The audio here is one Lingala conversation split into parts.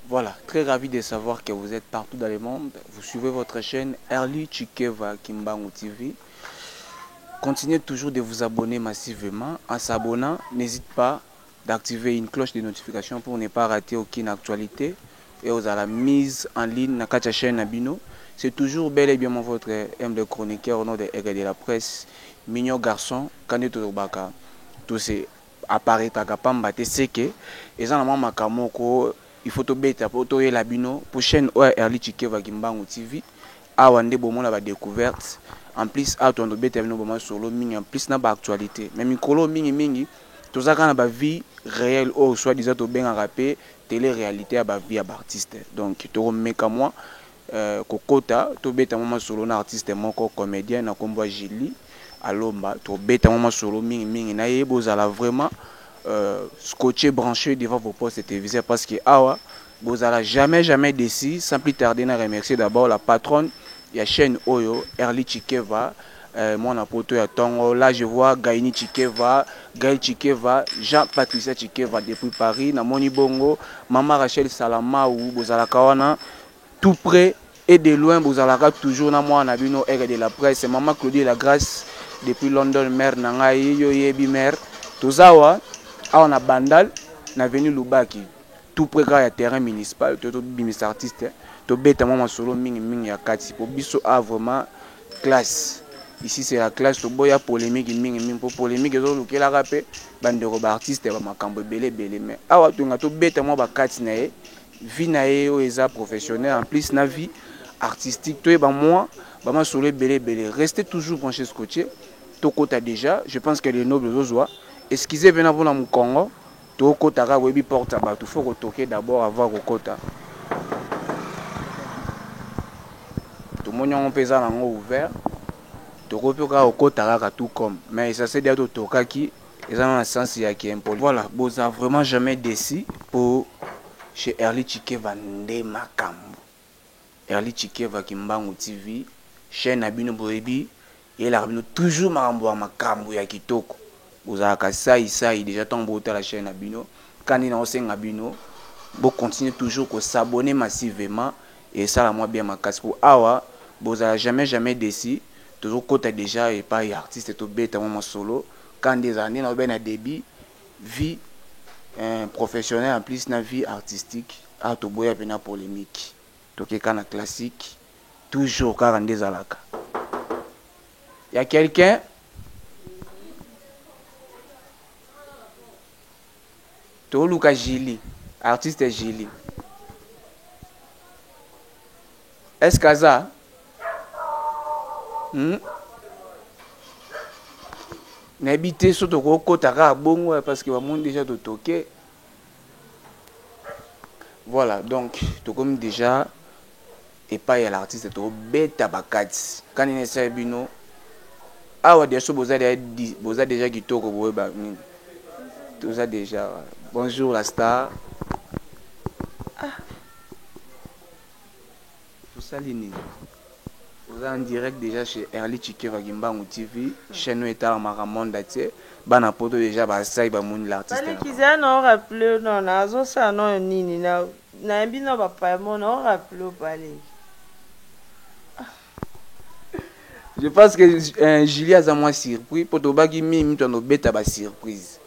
Voilà, très ravi de savoir que vous êtes partout dans le monde. Vous suivez votre chaîne Erly Tshikeva Kimbangu TV. Continuez toujours de vous abonner massivement. En s'abonnant, n'hésite pas d'activer une cloche de notification pour ne pas rater aucune actualité et aux à la mise en ligne na kati ya chaîne na bino. C'est toujours bel et bien mon votre humble chroniqueur au nom de Aigle de la presse, mignon garçon, kandi tolobaka tous apparaîtraka pamba te c'est que eza na mwa makambo moko il faut tobeta po toyela bino po chaîne oyo ya Erly Tshikeva Kimbangu TV awa nde bomona ba découverte en plus awa tobanda tobeta bino ba masolo mingi en plus na ba actualité mais mikolo mingi mingi toza kaka na ba vie réelle oyo soit disant tobengaka pe télé réalité ya ba vie ya ba artiste donc tokomeka mwa kokota tobeta mwa masolo na artiste moko comédien na kombo ya Julie Alomba tobeta mwa masolo mingi mingi na ye bozala vraiment scotché branché devant vos postes téléviseurs parce que awa bozala jamais jamais déçu. Sans plus tarder na remercier d'abord la patronne ya chaîne oyo Erly Tshikeva, mwana poto ya tongo. Là je vois Gaini Tshikeva, Gaël Tshikeva, Jean Patricia Tshikeva depuis Paris, na moni bongo Mama Rachel Salamau bozalaka wana tout près et de loin bozalaka toujours na mwana bino Aigle de la presse, Mama Claudie la Grâce depuis London, mère na ngai yo yebi mère tozawa awa na Bandal na avenue Lubaki tout près kaka ya terrain municipal to tobimisa artiste tobeta mwa masolo mingi mingi ya kati po biso a vraiment classe ici c'est la classe toboya polémique mingi mingi po polémique ezolukelaka pe bandeko ba artiste ba makambo ebele ebele mais awa tonga tobeta mwa bakati na ye vie na ye oyo eza professionnel en plus na vie artistique toyeba mwa ba masolo ebele ebele. Restez toujours branché scotché tokota déjà je pense que les nobles ozozwa excusez vena mpona mokongo tokota kaka oyebi porte ya bato faut kotoke d'abord avant kokota tomoni yango mpe eza nango ouvert tokoki mpe kaka kokota kaka tout comme mais essentiel dia totokaki eza na sens ya ki impoli. Voilà, boza vraiment jamais déçu po chez Erly Tshikeva nde makambo. Erly Tshikeva Kimbangu TV chaîne na bino boyebi eyelaka bino toujours makambo ya makambo ya kitoko. Bozalaka sai sai déjà ntango botala chaîne na bino kandi na osenga bino bo continuer toujours ko s'abonner massivement et ça moi bien makasi po awa bozala jamais jamais déçu. Tozokota déjà epai ya artiste tobeta mwa masolo kandi ezala nde na na débit vie professionnelle en plus na vie artistique awa toboya mpe na polémique tokeka na classique toujours kaka nde ezalaka. Ya quelqu'un toluka Julie, artiste Julie, est-ce qu'aza nayebi te so tokokota kaka bongo parce que bamoni déjà totoke. Voilà, donc tokomi déjà epai ya l'artiste tobeta bakati kani na esali bino awa deso boza déjà kitoko boyeba nini toza déjà. Bonjour la star. Ah tosali nini oza en direct déjà chez Erly Tshikeva Kimbangu TV chaîne oyo etalamaka monde entier bana poto déjà basai bamoni l'artiste. Balekizela na orappele no nazosala no nini nayembi no bapaya mo na orappele opaleki. Je pense que Julie aza mwa surpris po tobaki mingi to nobeta ba surprise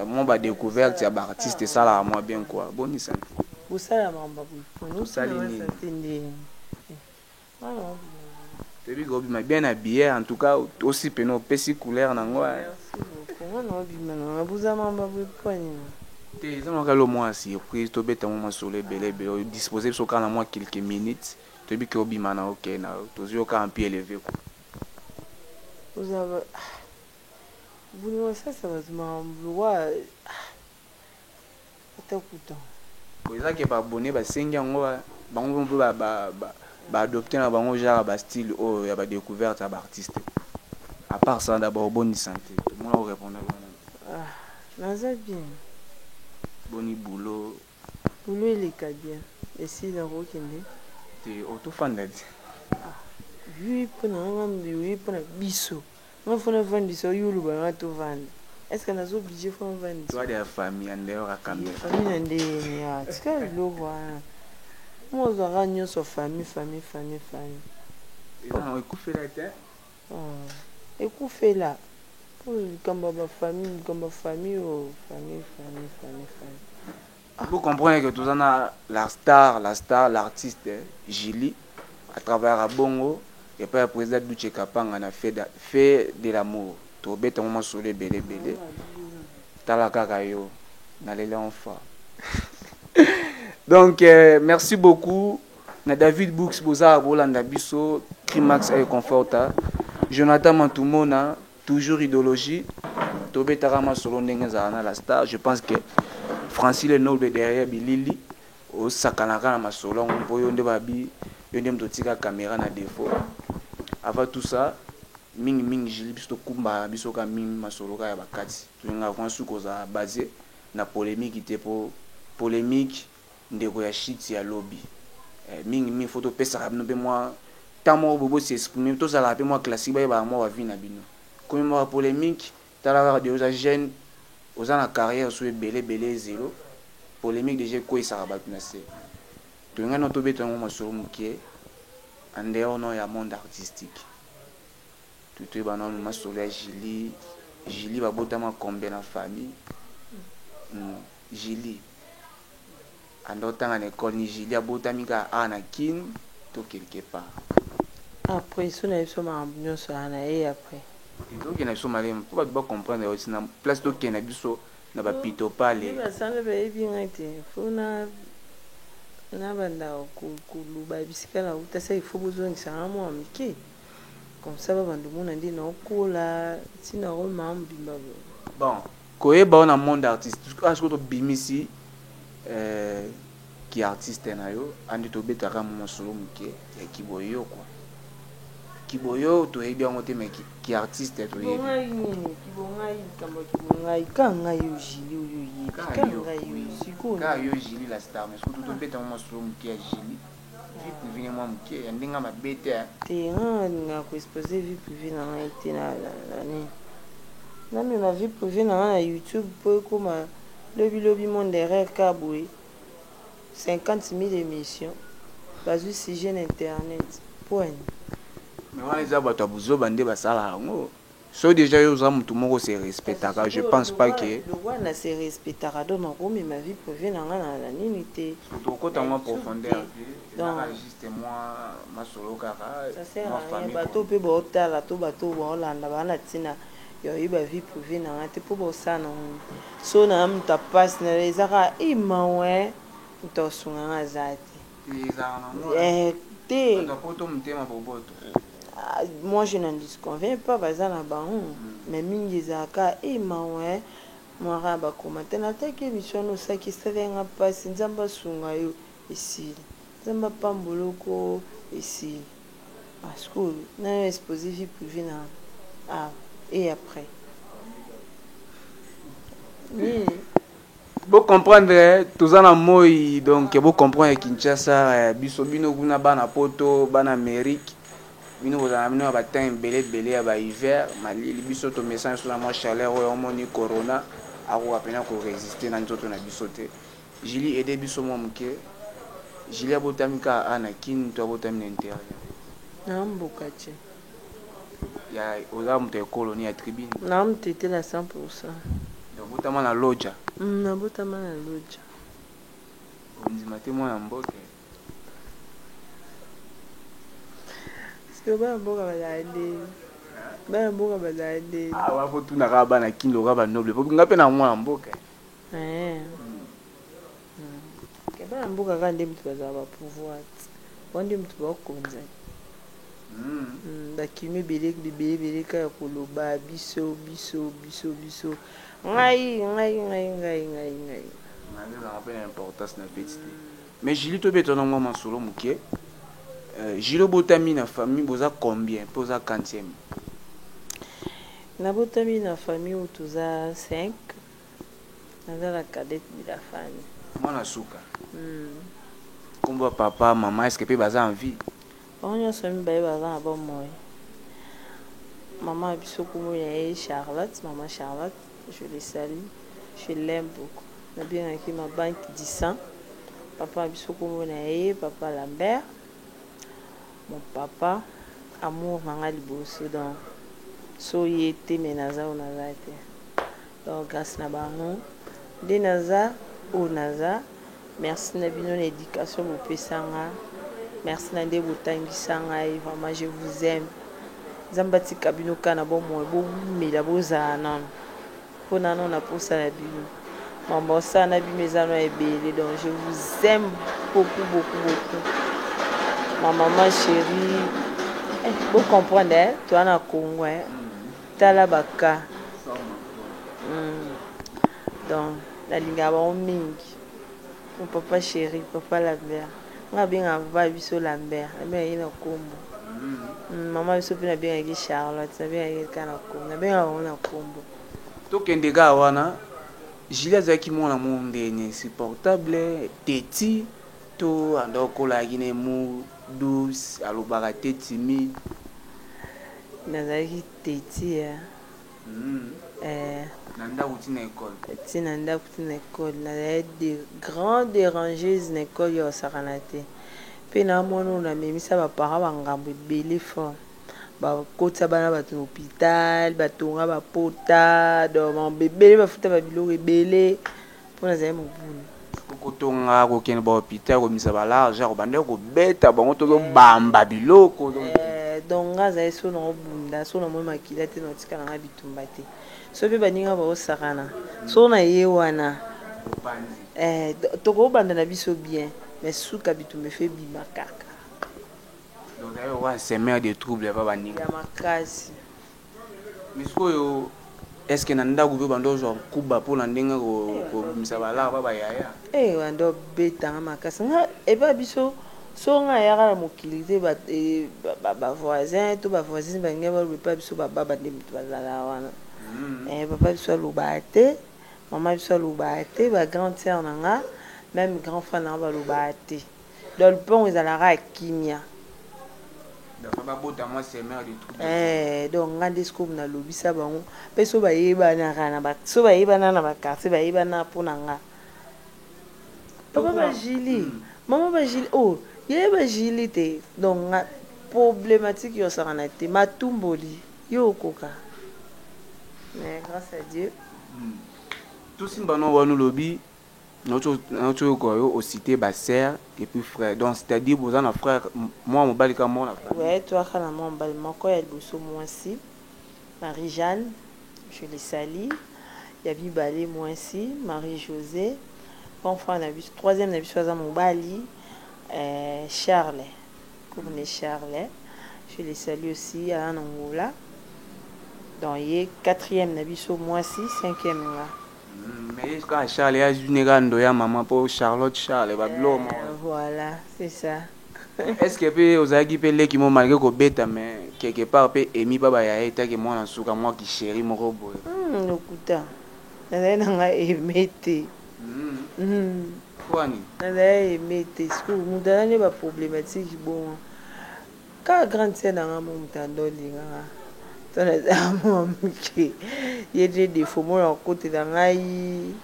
mwa ba découverte ya ba artiste esalaka mwa bien quoi. Boni santé? Bosala makambo Tosali nini? Toyebi kobima bien habillé en tout cas aussi pene opesi couleur nango. Te eza mwa kalo mwa surprise tobeta mwa masolo ebele ebele dispose biso kaka na mwa quelques minutes toyebi ke obima na okende na tozwi yo kaka mpi élevé quoi. Ozala bolingo sasa bato makambo lokwa ata kuta. Eza ke baabonné basengi yango bango mpe baadopte na bango genre bastyle oyo ya badécouverte ya baartiste. À part ça d'abord boni santé tomona korépondre wana. Naza bien. Boni boulot? Boulot eleka bien esila kokende. Te otofanda ti. Wi mpona nga wi mpona biso nga fona vandisa yo oloba nga tovanda. Est ce que naza oblige fo navandisa? Toi de ya famille en dehors ya camera. Famille na ndenge nini? Ah, tika biloko wana. Mo ozwaka nyonso famille, famille, famille, famille. Eza na ekufela te. Ah, ekufela. Po likambo ya ba famille, likambo ya famille oyo, famille, famille, famille, famille. Vous comprenez que toza na la star, la star, l'artiste Julie a travaillera bongo epai ya président Duche Kapanga na fait de, fait de l'amour. Tobeta ngo masolo ebele ebele. Tala kaka yo naleli enfin. Donc merci beaucoup na David Books boza bolanda biso Crimax et Conforta Jonathan Mantumona toujours idéologie tobetaka masolo ndenge ezala na la star. Je pense que Francis le Noble derrière bilili osakanaka na masolo yango mpo yo nde babi yo nde moto otika caméra na défaut. Avant tout ça mingi mingi Julie biso tokumbaka biso ka mingi masolo ka ya bakati tolinga vraiment soki kozala basé na polémique te po polémique ndeko ya shit ya lobi mingi mingi faut topesaka bino mpe mwa temps moko boye bosi exprimer, tozalaka mpe mwa classique bayebaka mwa ba vie na bino komemaka polémique. Tala kaka de oza jeune, oza na carrière so ebele ebele ezelo polémique déjà ekweyisaka bato na se. Tolingai no tobeta yango masolo moke en dehors no ya monde artistique, toyeba nano masolo ya Julie. Julie babotama combien na famille? Julie anda otanga na école ni? Julie abotami kaka awa na Kine to quelque part? Après so na biso makambo nyonso wana ye après. Tokende na biso malema mpo bato bacomprendre yo na place. Tokende na biso na bapito pale. Basala bayebi ngai te, fo na nabanda koloba bisika nauta. Sa ifo bozongisanga mwa mike comme ça babanda omona nde naokola ntina omaa mobimba. Bon, koyeba o na monde artiste sikoyo tobimisi ki artiste na yo andi tobetaka mo masolo moke ya kiboyo quoi. Kiboyo toyebi yango te, mais ki artiste toyebi. Kibongai nini? Kibongai, likambo ya kibongai ka ngai yo Julie oyo oyebi ka ngai yo sikoyo. Ka yo Julie la star, mais surtout tobeta mo masolo moke ya Julie, vie privée mwa moke ya ndenge mabe te. Te, nga nalingaka koexpose vie privée na ngai te. Na nini namema vie privée na ngai na YouTube mpo ekóma lobilobi monde erreur ka boye 50 000 émissions bazwi sujet na internet point. Mais wana eza bato ya buzoba nde basalaka yango. So déjà yo oza motu moko se respectaka, je pense pas que Lokwa na se respectaka, donc nakomema vie privée na ngai na nini te. Tokota mwa profondeur te, ezaka juste mwa masolo kaka. Ça sert à rien. Bato mpe baotala to bato baolanda baa na ntina ya oyeba vie privée na ngai te mpo baosala nango so na moto apasi na eza kaka imawe moto akosunga ngai aza te. Te. Poto motema boboto. Moi je n'en disconviens pas, baza na bango, mais mingi ezalaka emawe mwaka ya bacommentaire nataki émission wana osaki esalenga mpasi, Nzambe asunga yo, esili, Nzambe apambola oko, esili. Parce que nayo exposé vie privée na ah et après nini? Bocomprendre, toza na moi, donc bocomprendre Kinshasa biso, bino kuna bana Poto, bana Amérique, bino bozala na bino ya batemps ebele ebele ya bahiver malili. Biso tomesana biso na mwa chaleur oyo omoni corona akoka mpena korésister na nzoto na biso te. Julie, aide biso mwa moke. Julie abotami kaka a na Kini to abotami na intérieur? Na mboka te. Ya oza moto ya ekolo ni ya tribune? Na motetela 100. Obotama na Loja? Nabotama na Loja. Ondima te mwana mboka. Parce bana mboka bazala ndeni, bana mboka bazala ndeni. Awa fo tuna kaka bana Kini loka banoble po nga mpe na mwana mboka. Ke bana mboka kaka nde moto bazala bapouvoir te, wana nde moto baokonza. Bakimi ebele ebele ebele kaka ya koloba biso biso biso biso, ngai ngai ngai ngai ngai ngai. Nazozanga mpe na importance na feti te. Mais Julie, tobeta na mwa masolo moke. Julie, obotami na famille boza combien mpe oza quantième? Nabotami na famille oyo toza 5, naza la cadette de la famille. Mwana suka? Nkombo ya papa, mama, est-ce mpe baza en vie? Bango nyonso mibale baza na bomoi. Mama ya biso kombo na ye Charlotte, mama Charlotte. Je le salue, je l'aime beaucoup. Nabengaki ma banque du sang. Papa na biso kombo na ye papa Lambert. Mon papa, amour na nga liboso donc so ye te mais naza oyo naza te. Donc grâce na bango nde naza oyo naza. Merci na bino na éducation bopesa nga. Merci na nde botangisa ngai. Vraiment je vous aime. Nzambe atika bino kaka na bomoi, bowumela, bozala nano. Mpo nano na posa na bino. Mambo osala na bino eza no ebele. Donc je vous aime beaucoup beaucoup beaucoup. Ma maman chérie. Eh, bo comprendre eh, toi na Congo eh. Tala baka. Donc nalingaka bango mingi. Mon papa chéri, papa Lambert. Nga abengaka papa biso Lambert, nabengaki na kombo. Mama biso mpe nabengaki Charlotte, nabengaki kaka na kombo, nabengaka bango na kombo. Tokende kaka wana, Julie azalaki mwana moko ndenge insupportable, teti to anda okolaki na mu douce, alobaka te, timide. Nazalaki teti ya. Na ndako ti na école. Ti na ndako ti na école, nazalaki de grand dérangeuse na école ya osakana te. Mpe na mwana oyo namemisa baparent bangambo ebele fort. Bakotisa bana bato na hôpital, batonga bapota, donc makambo ebele, bafuta babiloko ebele mpo nazali mobulu. Kotonga, kokende ba hôpital, komisa balarge, kobanda kobeta bango, tozobamba biloko. Donc nga azali so na obunda so na moi makila te, na otika na nga bitumba te. So mpe baninga baosakana so na ye wana, tokobanda na biso bien, mais suka bitumba efe ebima kaka. Donc ozali semeur de trouble pa baninga. Ya makasi. Mais sikoyo, est ce que na ndako mpe bando ozwa nkuba mpona ndenge kobimisa balare pa bayaya? Bando obetanga makasi. Nga epa biso so nga ayaka na mokili te, bavoisin to bavoisine balingi baloba epa biso bababa nde moto bazala wana. Papa biso alobaka te, mama biso alobaka te, bagrande sœur na nga, même grand frère na nga balobaka te. Donc lupango ezalaka ya kimia. Babota mwa semeur de trouble. Donc nga nde sikoyo nalobisa bango mpe so bayebanaka na so bayebana na baquartier, bayebana mpo na nga papa Bajili, mama Bajili, oh ye Bajili te. Donc nga problématique yo osaka na te, matumboli yo okoka, mais grâce à Dieu. Tosimba no wana, olobi nauti oyoka yo ocité basœur et puis frère, donc c'est-à-dire boza na frère mwa mobali ka moko na famille? Ouais, toaka na mwa mobali moko ya liboso mwasi, Marie-Jeanne, je le salue. Ya mibale mwasi, Marie-Josée. Grand frère na biso, troisième na biso aza mobali, Charles Courne Charles, je le salue aussi, aza na Ngola. Donc ye quatrième na biso mwasi, cinquième nga. Mais kaka Charles azwi ne kaka ndo ya mama mpo Charlotte, Charles, babiloko moko. Voilà, c'est ça. Est ce que mpe ozalaki mpe leki mo malgré kobeta, mais quelque part mpe emi pa baya etake mwana suka, mwa kichéri moko boye? Lokuta, nazali na ngai aimé te. Kwani? Nazali aimé te. Sikoyo moto aza nde baproblématique bongo kaka grande sœur na nga mo moto ando olinganga to naza mwa moke, ye nde défaut mona kokotela ngai.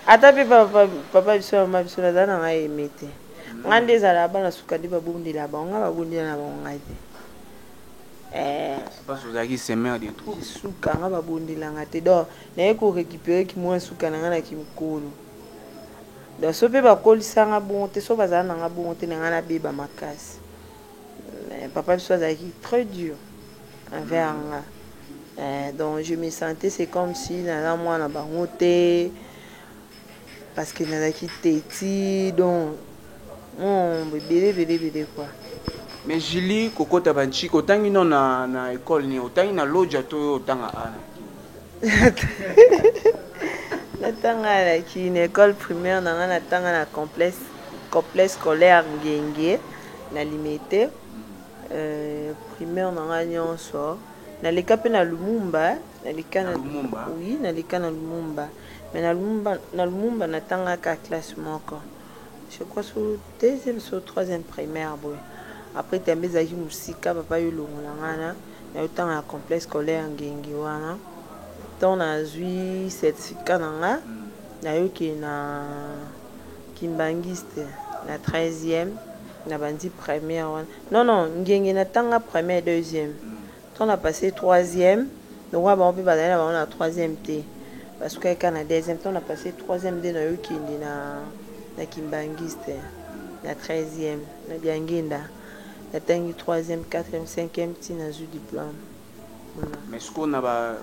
Ata mpe papa biso, mama biso, naza na ngai aimé te. Ngai nde ezalaka bana suka nde babondela bango, ngai babondela na bango ngai te. Parce ozalaki semeur de trouble. Suka nga babondelanga te. Donc naye korécupérer kimwa suka na ngai na kimokolo. Donc so mpe bakolisanga bongo te, so bazala na nga bongo te, na ngai nabeba makasi. Mais papa biso azalaki très dur envers nga. Donc je me sentais, c'est comme si naza mwana bango te, parce que nazalaki teti. Donc ebele ebele ebele quoi. Mais Julie, kokota banchika, otangi no na école nini? Otangi na Lodja to oyo otanga ana? Natanga naki na école primaire na nga, natanga na complexe scolaire Ngenge na Limete. Primaire na nga nyonso naleka mpe na Lumumba, naleka na Lumumba? Oui, naleka na Lumumba, mais na Lumumba natangaka classe moko, je crois so deuxième so troisième primaire boye. Après tembe ezalaki mosika, papa yo elongola nga na nayotanga na complexe scolaire Ngenge wana. Ntango nazwi certificat na nga, nayoki na Kimbangiste na 13e, na bandi première wana. Non, non, Ngenge natanga première, deuxième. Ntango na passé troisième, lokola bango mpe bazali na bango na troisième te, basukaki kaka na deuxième. Ntango na passé troisième nde nayokende na Kimbangiste na 13e, na Diangenda, natangi troisième, quatrième, cinquième, ti nazwi diplôme. Voilà. Mais sikoyo na ba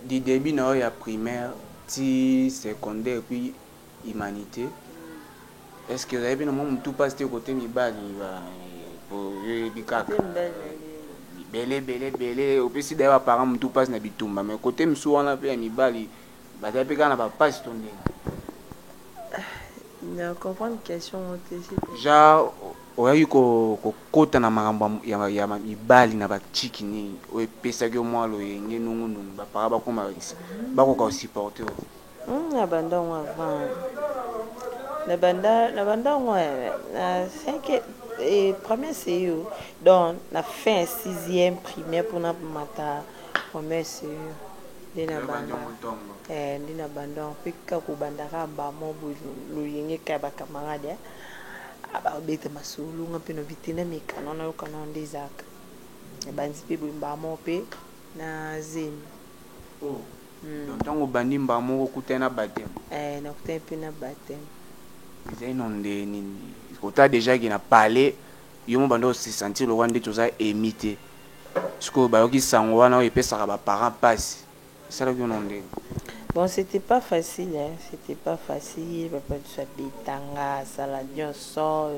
du début na yo ya primaire ti secondaire, puis humanité, est ce que ozali mpe na mwa motu mpasi te kote mibali? Po yo oyebi kaka bele ebele ebele, opesi daye baparent motu mpasi na bitumba, mais kote mosusu wana mpe ya mibali bazali mpe kaka na bapasi to ndenge? Na comprendre question te. Genre oyaki kokota na makambo ya mibali na bachiki nini oyo epesaki yo mwa loyenge nungunungu, baparent bakoma bakoka kosupporter o? Na banda yango avant, na banda yango na 5 premier CE, donc na fin ya sixième primaire mpona mata premier CE nde na banda, nde na banda mpe kaka kobandaka bamo boye, loyenge kaka ya bacamarade babeta masolo, nga mpe nobi te, na mekano nayoka nao nde ezalaka. Ebandi mpe boye mbamo mpe na zemi. Donc ntango obandi mbala moko okutani na baptême? Nakutani mpe na baptême. Ezali no nde nini kota déjà ke na palais yo mo banda ose sentir lokwa ndeti oza emi te, sikoyo bayoki sango wana oyo epesaka baparent mpasi, esalaki yo no ndenge? Bon, c'était pas facile, hein. C'était pas facile. Papa biso abetanga, asala nyonso,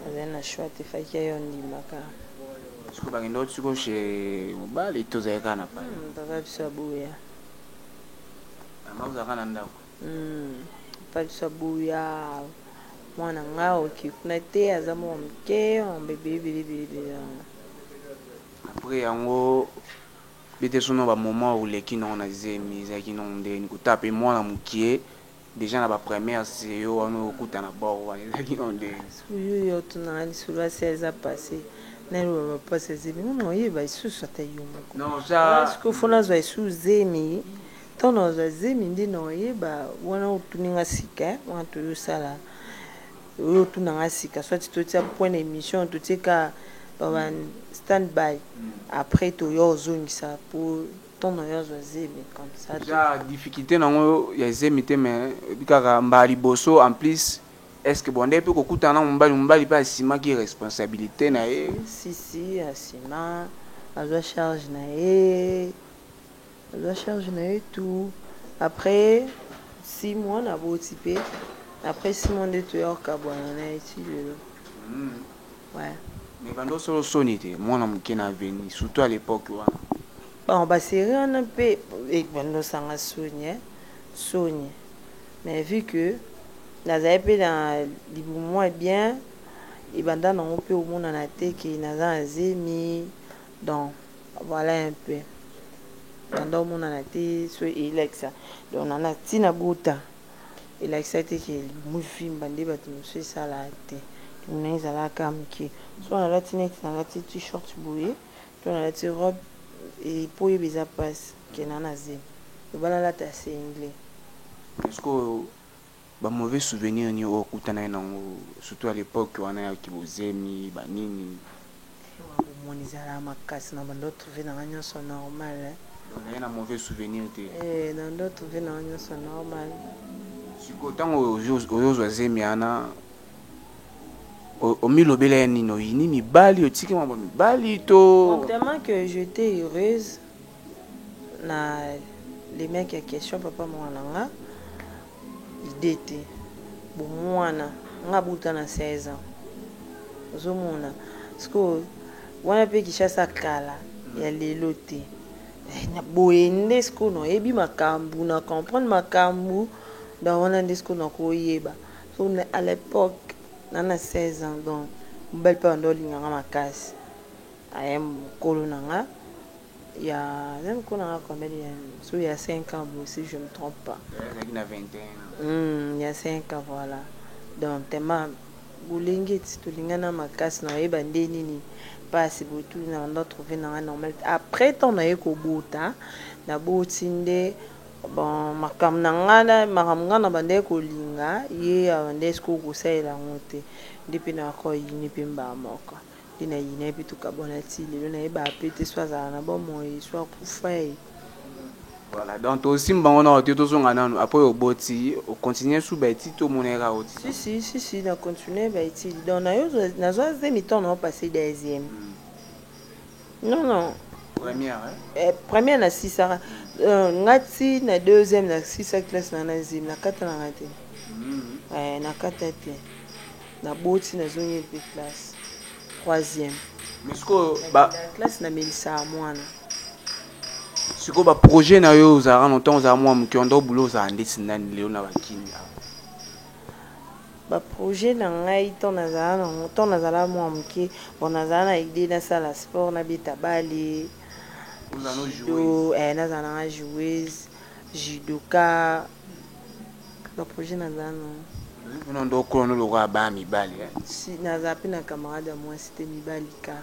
azali na choix te, faki ayo ndimaka. Sikoyo bakenda oti sikoyo chez mobali to ozali kaka na palais? Papa biso aboya. Mama ozalaka na ndako? Papa biso aboya, mwana nga oke kuna te, aza moko moke, bebe ebele ebele ebele. Après yango bete sono bamoment oleki nango na zemi ezalaki nango ndeni? Kotala mpe mwana mokie déjà na bapremière seyo wana okuta na bord wana, ezalaki nango ndeni? Oyo yo otunanga lisolo asi eza passé, naloba bapasi zemi ngana oyeba lisusu ata yo moko. Non, ça Sikoyo fo nazwa lisusu zemi, ntango nazwa zemi nde na oyeba wana. Otuninga sika wana, toyosala oyo otunanga sika, soit totia point na émission, totie ka ba stand by, après toyo ozongisa po ntango na yo azwa zemi comme ça. Déjà difficulté nango ya zemi te, mais ebi kaka mbala liboso en plus, est ce que bonde mpe kokutana na mobali, mobali mpe asimaki responsabilité na ye? Si, si, asima, azwa charge na ye, azwa charge na ye tout. Après 6 mois naboti mpe, après 6 mois nde toya kokabwana na ye ti lelo. Ouais. Mais bando osolo soni te, mwana moke na avenir, surtout à l'époque wana? Bon, basérie wana mpe bando osanga soni, soni, mais vu que nazali mpe na libumu mwa bien, ebanda nango mpe omonana te ke naza na zemi. Donc voilà un peu, banda omonana te so elakisa, donc nana ntina bota elakisa te ke libumu evimba nde bato mosusu esalaka te. Libumu na ezalaka moke, so nalati neti nalati t-shirt boye to nalati robe, po oyeba eza mpasi ke na na zemi, loba nalata singlet. Est-ce que bamauvais souvenir nini oyo okutana ye nango, surtout à l'époque wana yaki bozemi banini? Bomoni ezalaka makasi na bando trouve nanga nyonso normal. Ozali na mauvais souvenir te? Na ndo trouve nanga nyonso normal. Sikoyo ntango ozozwa zemi wana, omilobela ya nini? Oyini mibali, otiki mambo mibali to? Tellement que j'étais heureuse na les mecs ya question papa mwana nga idée te. Bomwana nga buta na 16 ans, ozomona sikoyo wana mpe Kinshasa kala ya lelo te. Boye nde sikoyo nayebi makambo, na comprendre makambo, donc wana nde sikoyo nakoyeba. So à l'époque na 16 ans, donc mobali mpe bando olinganga makasi, aye mokolo na nga ya aza mokolo na nga combien ya so ya 5 ans boye, si je me trompe pas. Ezalaki na 21? Ya 5 ans, voilà. Donc tellement bolenge ti tolingana makasi, na oyeba nde nini mpasi boye tu na bando trouve nanga normal. Après ntango naye kobota, Naboti nde bon makambo na nga na makambo nga na bandaki kolinga ye abandaki sikoyo kosalela yango te. Nde mpe nayaka oyini mpe mbala moko nde nayina ye mpe tokabwana ti lelo, nayebaka mpe te so azala na bomoi so akufa ye. Voilà, donc tosimba ngo nano te, tozonga nano après oboti, ocontinue su baétudes to omona ye kaka oti? Si, si, si, si, na continue baétudes. Donc nayo nazwa zemi ntango nao passe deuxième, non, non. Première, hein? Eh, première nasisaka nga ti na deuxième, nasisa classe na na zemi, nakata nanga te. Eh, nakata te, naboti, nazongi mpe classe troisième. Mais sikoyo ba classe namelisaka mwana. Sikoyo baprojet na yo, ozalaka na ntango ozala mwa moke, ondo bulu, ozala ndeti nani lelo na bakini awa? Baprojet na ngai ntango nazala nango, ntango nazala mwa moke, bon, nazala na idée nasala sport, nabeta bale. Ozala no judo, eh, nazala nanga joueuse, judoka. Baprojet nazala nango. Mpona ndo okola no lokola bana mibali, eh? Si, nazala mpe na camarade ya mwasi te, mibali ka.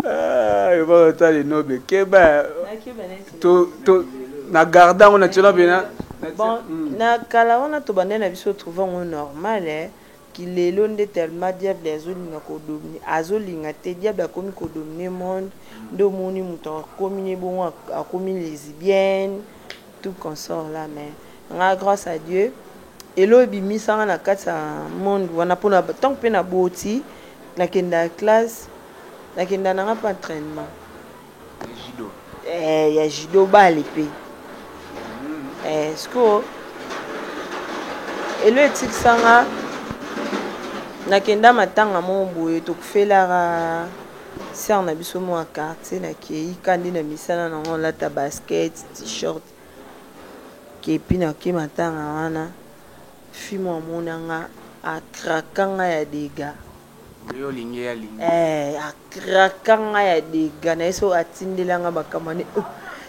Ah, yo otali noble, keba. Nakeba neti to na garde yango na tiona pena. Bon, na kala wana tobandai na biso trouve yango normal, eh. Kilelo nde tellement diable azolinga kodominer, azolinga te, diable akomi kodominer monde. Nde omoni moto akomi ne bongo, akomi lesbienne, tout consort là. Mais nga, grâce à Dieu, elo ebimisanga na kati ya monde wana mpona ntango mpe naboti, nakenda classe, nakenda nanga mpe entraînement. Judo? Eh, ya judo, bale mpe. Eh, sikoyo elo etikisanga nakenda matanga moko boye, tokufelaka sœur na biso moko ya quartier. Nakei ka nde na misala nango, olata basket, t-shirt, kepi, nake matanga wana. Fille amonanga, akrakanga ya dega. Yo olingi ye, alingi. Eh, akrakanga ya dega na ye. So atindelanga makambo ane, oh,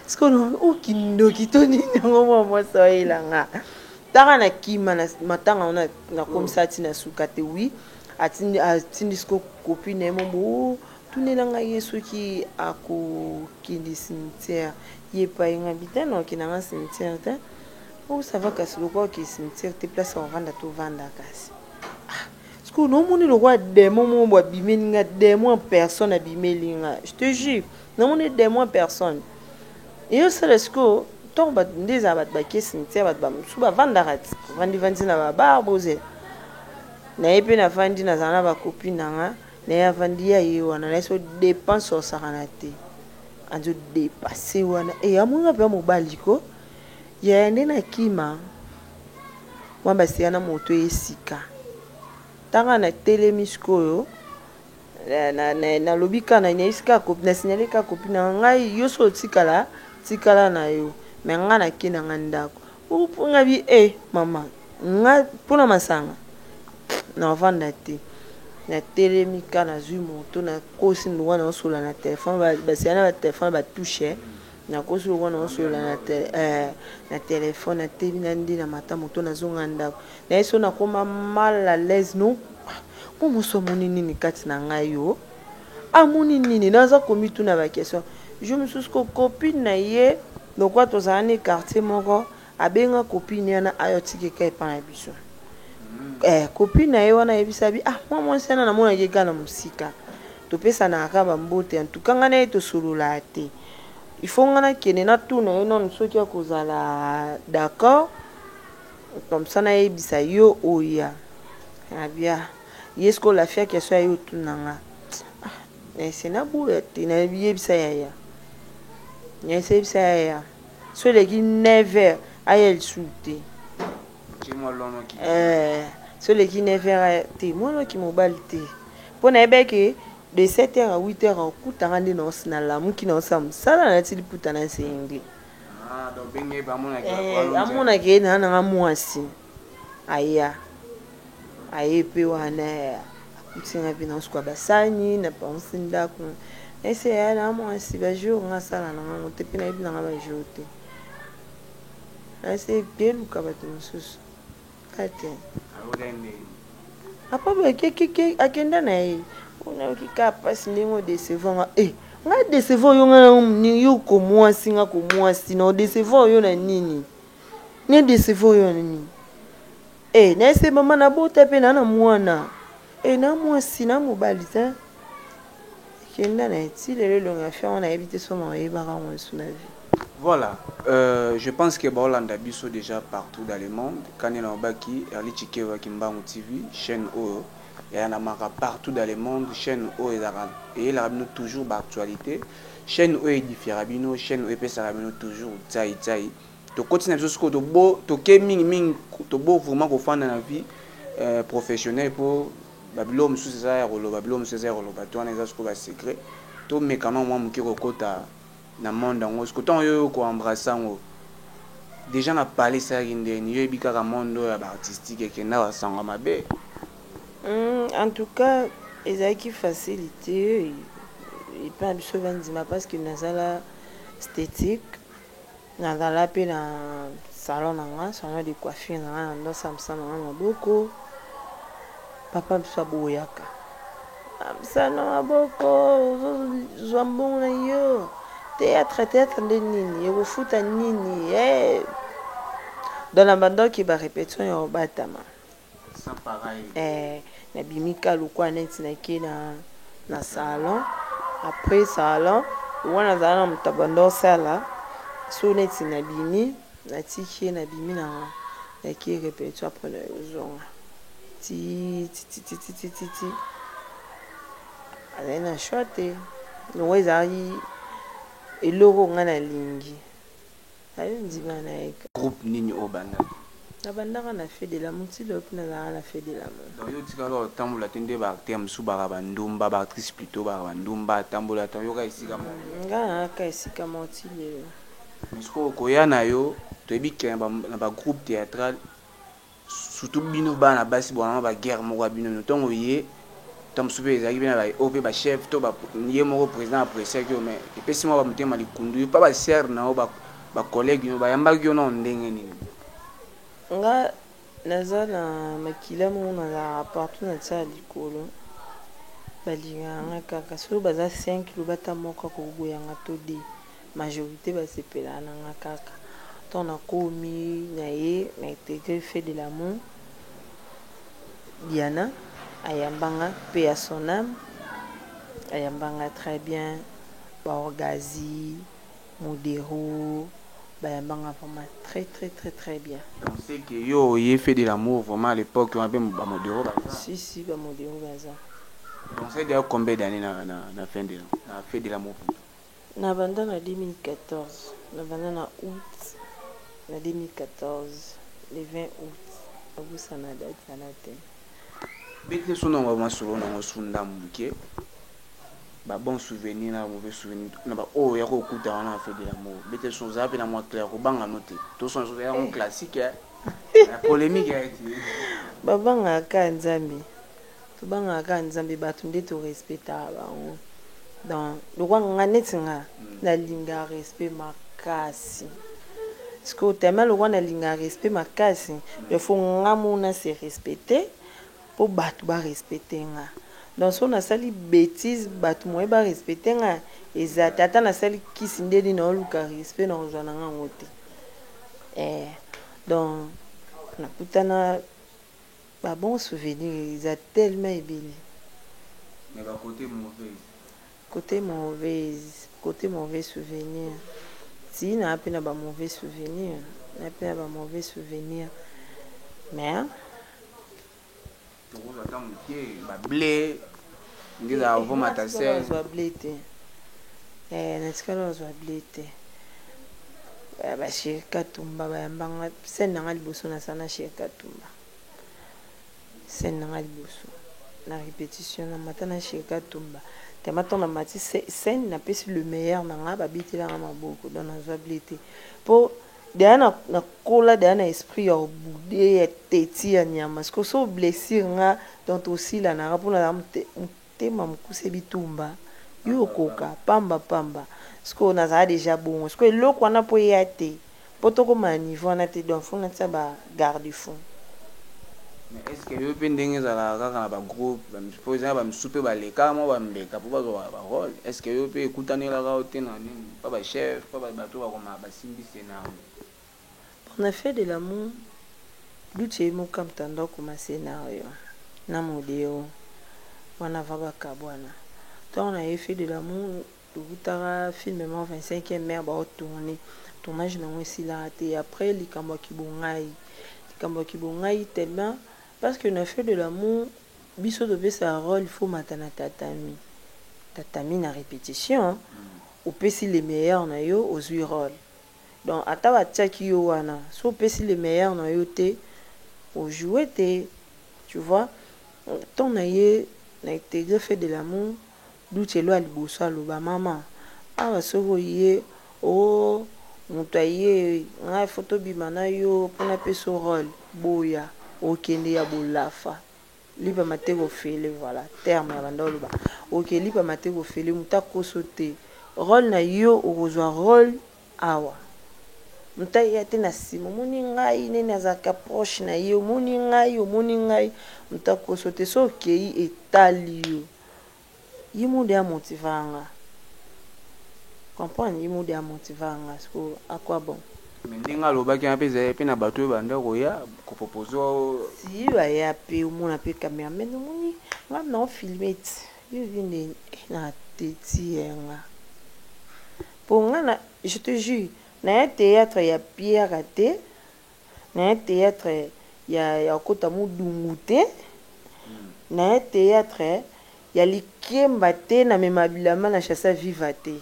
sikoyo okindoki to nini yango? Mwa mwasi ayelanga taka na kima na matanga wana, nakomisa ati na suka te. Wi, atindi, atindi siko copine na ye mobo tunelanga ye soki akokende cimetière. Ye epai nga bi te, na okendanga cimetière te. O, ça va, kasi lokola okende cimetière te, place ovanda, tovanda. Kasi sikoyo naomoni lokola démon moko bo abimeli nga, démon en personne abimeli nga, je te jure, namoni démon en personne. Eyosala sikoyo ntongo bato nde ezala bato bake cimetière, bato bamosusu bavandaka ti bavandivandi na babar, bozela na ye mpe navandi, nazala na bacopine na nga na ye, avandi ya ye wana na ye. So dépense osakana te, anzo dépasse wana e amonga mpe ya mobali ko yaya nde nakima mwa baseya na moto esika ntanga natelemi. Sikoyo nalobi kaka, nayebisi kaka, nasignale kaka copine na ngai: yo so otikala, tikala na yo, me nga nake na nga ndako mpo nga bi e mama nga mpona masanga navanda te. Natelemi ka, nazwi moto, nakosi lokwa naosola na telefone, baseya na batelefone batouche, nakosi lokwa naosola na telefone. Nateli na nde na mata moto, nazonga ndako. Naye so nakoma mal à l'aise, no mo moso amoni nini kati na ngai? Yo amoni nini? Naza komituna baquestion. Jour mosusu ko copine na ye, lokwa tozala ni quartier moko, abenga copine wana ayo atikeka epai na biso. Eh, copine na ye wana ayebisa bi: ah, mwa mwasi wana namonaki kaka na mosika, topesanaka kaka bambote, en tout cas ngai na ye tosololaka te. Il faut ngai nakende natuna ye nanu soki akozala d'accord, comme ça nayebisa yo oya abia ye. Sikoyo la fille question aye otuna nga, ah, ese naboya te, nayebisa yaya, nayebisa yaya so eleki 9 heures aya lisusu te. Eh, so eleki 9 heures te, mwana oki mobali te, mpo nayebaki de 7 heures à 8 heures okutanga nde naosi nalamuki, naosala mosala, nalati liputa na nsengi. Amonaki ye naa nanga mwasi aya, aye mpe wana akutinga mpe naosuka basani na pansi ndako. Ese ya na mwasi bajour nga asala na ngango te, mpe nayebi nanga bajour te, ese eluka bato mosusu ka te. Apa boye akenda na ye, nayoki kaka mpasi ndenge odécevoir nga. E. Ngai décevoir yo, ngai yo komwasi, nga komwasi na odécevoir yo na nini? Ne décevoir yo na nini? E nayese mama nabota mpe na mwana e na mwasi na mobali te. Kenda na eti lelo elongi ya fille nayebi te, soma oyebaka yango lisu na vie. Voilà, je pense que baolanda biso déjà partout dans le monde. Kani na obaki Erli Chikewa Kimbangu TV, chaîne oyo eyanamaka partout dans le monde, chaîne oyo ezalaka eyelaka bino toujours baactualité, chaîne oyo édifiaka bino, chaîne oyo epesaka bino toujours tsai tsai. Tokoti na biso sikoyo, tobo toke mingimingi, tobo vraiment kofanda na vie professionnelle, mpo babiloko mosusu eza ya koloba, biloko mosusu eza ya koloba te, wana eza sikoyo basecret. Tomekana mwa moke kokota na monde yango sikoyo. Ntango oyo koembrasser yango déjà na pale, esalaki ndeni? Yo yebi kaka monde oyo ya baartistique ekenda basango mabe. En tout cas ezalaki facile te epai na biso bandima, parce que nazala esthétique, nazala mpe na salon na nga, salon de coiffure na nga, na ndosa mosala na nga maboko. Papa biso aboyaka mosala na maboko, ozozwa mbongo na yo, théâtre, théâtre nde nini, ekofuta nini? Eh. Donc na bandoki barépétition ya kobatama. Sans pareil. Eh, nabimi ka lokwa neti nake na salon. Après salon wana, nazala na moto abanda osala so neti nabimi, natiki ye, nabimi na nake répétition, après nazonga ti ti ti ti ti ti ti ti. Azali na choix te, longo ezalaki eloko nga nalingi, ayo ndima na ye. Groupe nini oyo bandaki? Nabandaka na Feu de l'amour, ti lelo mpe nazalaka na Feu de l'amour. Donc yo tikala otambola te nde baacteur mosusu baka bandumba, baactrice plutôt baka bandumba, atambola ta yoka esika moko? Nga nayaka esika moko ti lelo. Mais sikoyo koya na yo, toyebi ke na bagroupe théâtral, surtout bino bana basi, bwana baguerre moko ya bino. Ntongo ye, to mosusu mpe ezalaki mpe na oyo mpe bachef to ye moko président appréciaki yo, mais epesi mwa bamotema likundu yo mpa basere na yo, bacollègue yo bayambaki yo nao ndenge nini? Nga naza na makila moko, nazalaka partout na tia likolo, balingaka nga kaka. Soki baza 5, loba ata moko akoboyanga to de, majorité basepelaka na nga kaka. Ntango nakomi na ye na intégré Feu de l'amour, Diana ayambanga mpe ya son âme, ayambanga très bien. Baorgazi Modero bayambanga vraiment très très très très bien. Donc c'est que yo oye Feu de l'amour vraiment à l'époque wana mpe bamodero baza? Si si, bamodero baza. Donc c'est déjà combien d'années na Feu de l'amour? Nabanda na 2014, nabanda na août na 2014, le 20 août, nabosana date wana te. Bete so nango masolo nango su ndambu moke, babon souvenir na mauvais souvenir na baoyo ya kokuta wana na Feu de l'amour. Bete so ozala mpe na mwa clair, kobanga no te, toso yango classique ya polémique ya ete. Babangaka Nzambe, tobangaka kaka Nzambe, bato nde torespectaka bango. Donc lokwa nga neti nga nalingaka respect makasi. Sikoyo tellement lokwa nalingaka respect makasi, il faut nga mona se respecter mpo bato barespecte nga. Donc so nasali bétise, bato moye barespecte nga eza te. Ata nasali kisi ndeni, naoluka respect na kozwa na nga yango te. Eh, donc nakutana babon souvenir eza tellement ebele. Mais bakote mauvaise? Côté mauvaise, côté mauvais souvenir, ti naa mpe na bamauvais souvenir, naa mpe na bamauvais souvenir, mais Tokozwa ata moke, bable nde ezala vomata se. Ozwa ble te. Eh, natikala ozwa ble te. Basheri Katumba bayambanga scène nanga liboso, nasala na Sheri Katumba scène nanga liboso na répétition. Na mata na Sheri Katumba tema, ntango na mati scène, napesi le meilleur na nga, babetelanga maboko. Donc nazwa ble te, mpo deya nakola deya na esprit ya obude ya teti ya nyama. Siko so blessure nga, donc tosilanaka mpo nazala motema mokuse, bitumba yo okoka pamba pamba. Sikoyo nazala déjà bongo. Sikoyo eloko wana mpo eya te, mpo tokóma na niveau wana te, donc faut natia ba garde fou. Mais est ce que yo mpe ndenge ezalaka kaka na bagroupe, po eza na bamisusu mpe baleka mwa bambeka mpo bazwa barole, est ce que yo mpe ekutanelaka yo te na nini, pa bachef, pa bato bakoma basimbi scénario? On a fait de l'amour. Duce ye moko amutanda okoma scénario na modero wana va bakabwana. Ntango na ye fait de l'amour, tokutaka film moko 25e mare baotourne, tournage nango esilaka te. Après likambo ya kibongai, likambo ya kibongai tellement, parce que na fait de l'amour biso topesaka rôle, faut mata na tatami, tatami na répétition, opesi le meilleur na yo, ozwi rôle. Donc ata batiaki yo wana, so opesi le meilleur na yo te, ojoue te, tu vois. Ntango na ye na intégré fait de l'amour, Ducelo ya liboso aloba: "Mama, awa soki oye o moto aye ngai, fo tobima na yo mpona apesa rôle, boya okende ya bolafa lipama te kofele." Voilà terme ya banda oloba: oke lipama te kofele, moto akoso te, rôle na yo okozwa rôle awa. Moto aya te na nsima, omoni ngai nini azalaka proche na ye, omoni ngai, omoni ngai, moto akoso te. So okei, etali yo. Ye munde amotiva nga, comprendre, ye munde amotiva nga. Siko à quoi bon? Mais ndenge alobaki wana mpe, ezali mpe na bato oyo banda koya kopropose? Si baya mpe, omona mpe cameraman, omoni nga na ofilme ti yo vinde na teti yenga mpo nga na, je te jure, naya théâtre ya pierre te, naya théâtre ya kota modungu te, naya théâtre ya likemba te, namema bilamba na chassa viva te.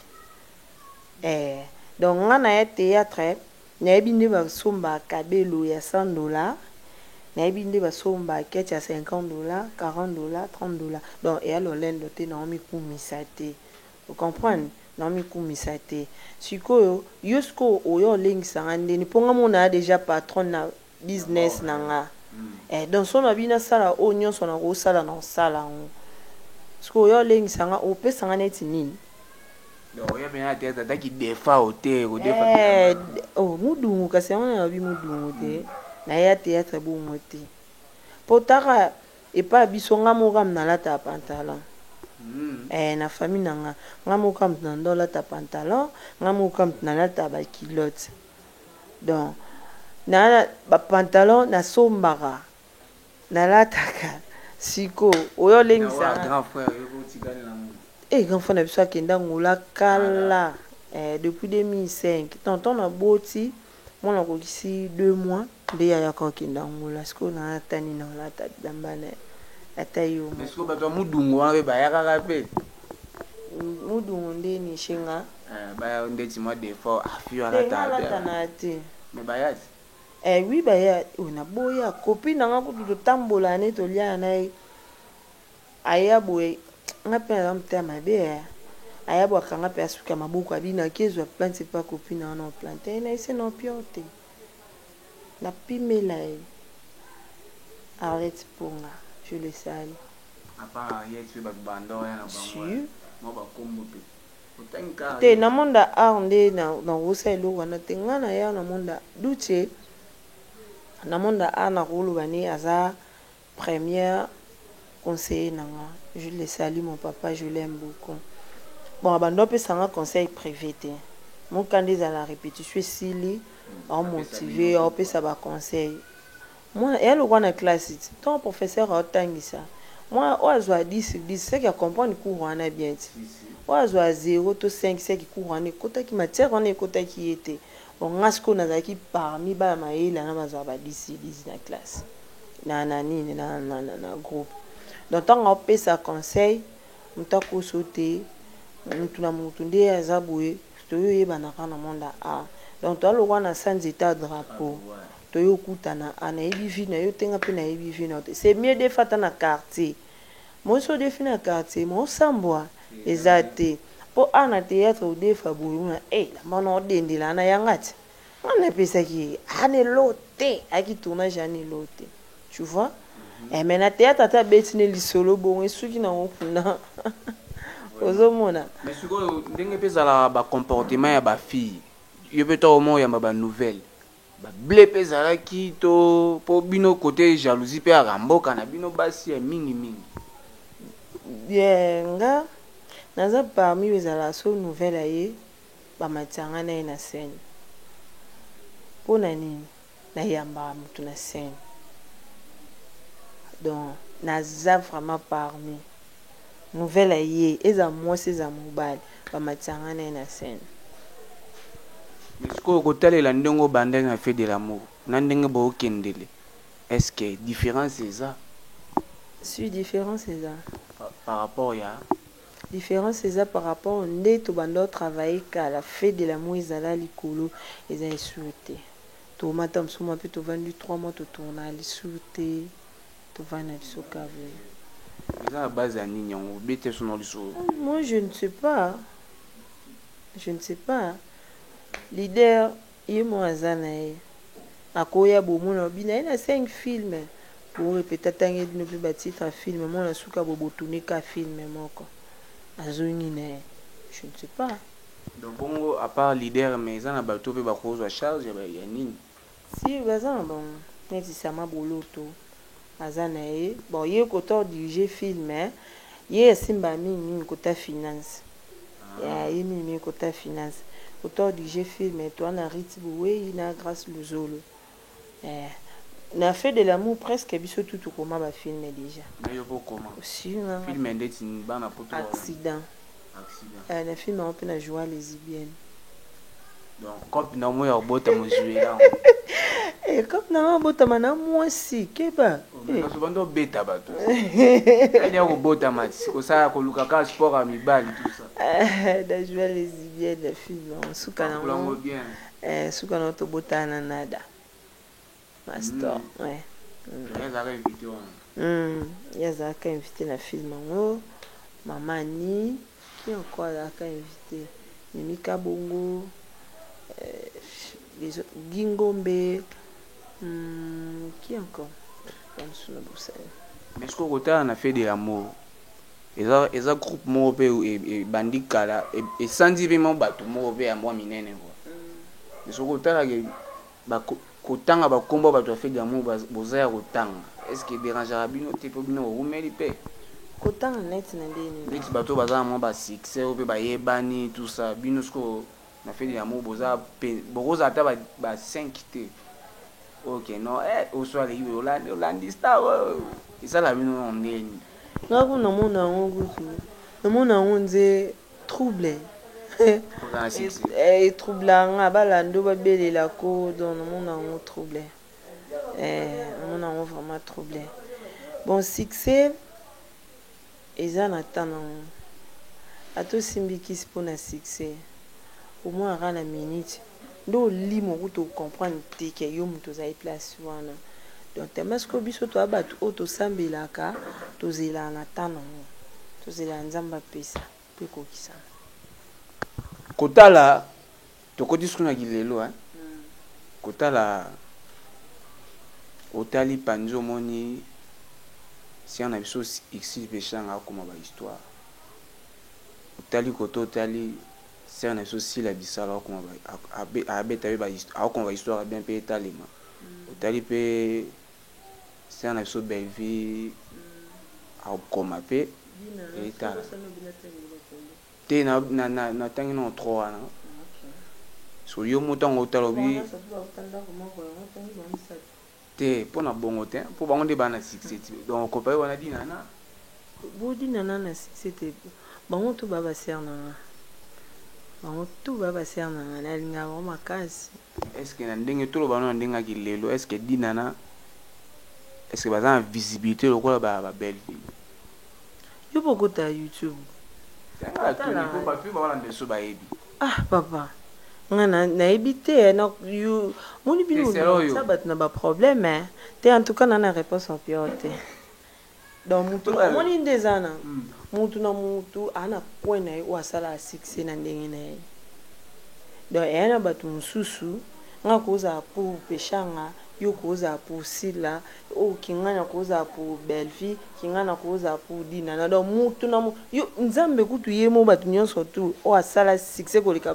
Donc nga naya théâtre, nayebi nde basombaka kabelo ya 100 $, nayebi nde basombaka kete ya 50 $, 40 $, 30 $. Donc eya lolendo te, naomikumisa te, ocomprendre, naomikumisa te. Sikoyo yo, sikoyo oyo olengisanga ndeni mpo nga mona ya déjà patron na business na nga. Donc so na bino asala oyo nyonso nakosala, na kosala yango. Sikoyo oyo olengisanga, opesanga neti nini? Oya mpe na théâtre ataki defa o te kodefa? Oh, mudungu kasi yango nalobi mudungu te, naya théâtre bongo te, mpo taka epai ya biso, nga moko amu nalataka pantalon. Na famille na nga, nga moko amutu na ndo olata pantalon, nga moko amutu nalataka baculotte. Donc na bapantalon nasombaka, nalataka. Siko oyo olengisanga? Grand frère yo otikali nango? Grand frère na biso akenda ngola kala, depuis 2005. Tonton naboti mwana akokisi 2 mois nde yayaka okenda ngola. Sikoyo nalata nini? Olata bilamba na ata yo. Mais sikoyo bato ya mudungu wana mpe bayakaka mpe? Mudungu nde nishenga. Baya ndeti mwa defo afi. Te, nga alata. Alata na te. Mais baya ti? Oui, baya oyo naboya kopi nanga kutu totambola ne toliaka na ye. Aya boye, nga mpe naza motema mabe. Aya boye, akanga mpe asuka maboko, abinaki ezwa plante epa kopi na wana plante ye na ese na opio te, napimela ye Arlette Mponga, je le salue. À part Ariette mpe bato banda oya na bango? Si. Mwa bakombo mpe otangi kaka? Te, na monde ya art nde nakosala eloko wana te. Nga na ya na monde ya Duce, na monde ya art, nakoloba ne aza première conseiller na nga. Je le salue, mon papa, je l'aime beaucoup. Bon, abandi opesanga conseil privé te, mokanda ezala répétition esili, aomotive, aopesa baconseil. Mwana eya lokwa na classe ti ntongo professeur aotangisa, mwana oyo azwa 10 10, seki acomprendre cours wana bien ti. Oyo azwa 0 to 5, seki cours wana ekotaki, matière wana ekotaki ye te. Bon, nga sikoyo nazalaki parmi bana mayele na bazwa ba 10 10 na classe, na nini, na groupe. Donc ntango aopesa conseil, moto akoso te, mutu na mutu nde aza boye, toyoyebanaka na monde ya art. Donc toalokwa na sa nzete ya drapeau, toyokutana a nayebi vie na yo te, nga mpe nayebi vie na yo te. C'est mieux defa ata na quartier mosi, odefi na quartier mosambwa eza te, mpo a na théâtre odefa boye una e lamba odendela na yanga ti nga napesaki ye ana elo te, ayaki tournage ana elo te, tu vois. Mais na théâtre ata abeti ne lisolo bongo, esuki nango kuna, ozomona. Mais sikoyo ndenge mpe ezalaka, bacomportement ya bafille, yo mpe to omo oyamba banouvelle. Ba ble pe ezalaki to po bino cote jalousie pe yaka mboka na bino basi ya mingi mingi. Bien nga naza parmi oyo ezalaka soki nouvelle aye ba matisa nga naye na scène pona nini na yambaka mutu na scène donc naza vraiment parmi nouvelle aye ezala mwasi ezala mobali ba matisa nga naye na scène. Mais sikoyo kotalela ndenge obandaki na feux de l'amour na ndenge bokendele est ce que difference eza? Si difference eza. Par rapport ya? Difference eza par rapport nde tobanda o travailler kala feux de l'amour ezala likolo eza lisusu te tomata mosusu mwa pe tovandi 3 mois to tourna lisusu te tovandi na biso kaka boye. Eza na base ya nini yango obeta biso na lisolo. Moi je ne sais pas. Je ne sais pas leader ye moko aza na ye akoya bomona obi na ye na 5 film bo repeta tangi bino pe ba titre ya film mona suka bo botune ka film moko azongi na ye je ne sais pas. Donc bongo à part leader mais eza na bato pe bakozwa charge ya nini? Si baza na bango neti sama boloto aza na ye bon ye kota dirige film ye asimba mingi mingi kota finance ah. Ye mingi mingi kota finance kota dirige film toa na Rit Buweyi na Grace Luzolo eh. Na fait de l'amour presque biso tout tokoma ba film déjà. Na yo bokoma si na film ndeti bana poto accident accident eh, na film yango mpe na joua lesbienne. Donc cope na moi ya kobota mozuela. Eh, cope na nga obotama na mwasi keba. Kasi bando obeta bato. Kani ya kobotama kosala koluka kaka sport ya mibali tout ça. Na joua lesbienne na film yango suka na ngo. Eh, suka na tobotana na nada. Mastor, ouais. Ye azalaka invité wana. Ye azalaka invité na film yango. Mama Annie, qui encore azalaka invité? Mimi Kabongo, les autres, Guy Ngombe, qui encore? Bamosusu na bosani. Mais sikoyo kotala na fait de l'amour eza eza groupe moko pe ebandi kala esanzi pe mwa bato moko pe ya mwa minene quoi. Mais soki otala ke kotanga ba kombo ya bato ya fait de l'amour boza ya kotanga est ce que ederangeaka bino te po bino bowumeli pe? Kotanga neti na ndenge nini? Neti bato oyo baza na mwa ba succès oyo pe bayebani tout ça bino sikoyo na fait de l'amour boza pe bokozala ata ba 5 te ok non eh oso aleki boye olandi olandi star oyo esala bino na ndenge nini? Nga kuna namona yango kutu namona yango nze trouble e troublaka nga balanda oyo babelela ko donc namona yango trouble eh, namona yango vraiment trouble bon succès eza na temps nango ata osimbi kisi mpona succès omonaka na minute nde olimo kutu ocomprendre te ke yo moto ozali place wana donc tellement sikoyo biso toya bato oyo tosambelaka tozelaka na temps nango tozelaka nzambe apesa mpo ekokisama. Kotala tokoti sikoyo na kilelo hein kotala otali panzi omoni sœur na biso Ursule Peshanga akoma ba histoire otali kote otali sœur na biso Sila Bisalo akoma abeta pe ba akoma ba histoire bien pe etalema otali pe sœur na biso Bellevue akoma pe etala te na na na na tangi na trop wana so yo moto yango otala obi te mpo na bongo te mpo bango nde bana succès te donc okopa wana dinana bo dinana na succès te bango tout ba ba sœur na nga bango tout ba ba sœur na nga nalingaka bango makasi. Est ce que na ndenge toloba na ndenge ya kilelo est ce que dinana est ce que baza na visibilité lokola ba ba Bellevue? Yo mpo okota YouTube. Bato balanda biso bayebi. Ah papa nga nayebi te na yo moni bino sa bato na ba problème te en tout cas na na réponse en pure te donc mutu omoni nde eza na mutu na mutu aa na coin na ye oyo asalaka succès na ndenge na ye donc eya na bato mosusu nga kozala pour peshanga yo kozala pour sila oyo kinga na kozala pour Bellevue kinga na kozala pour dinana donc mutu na yo nzambe kutu ye mo bato nyonso tu oyo asala succès koleka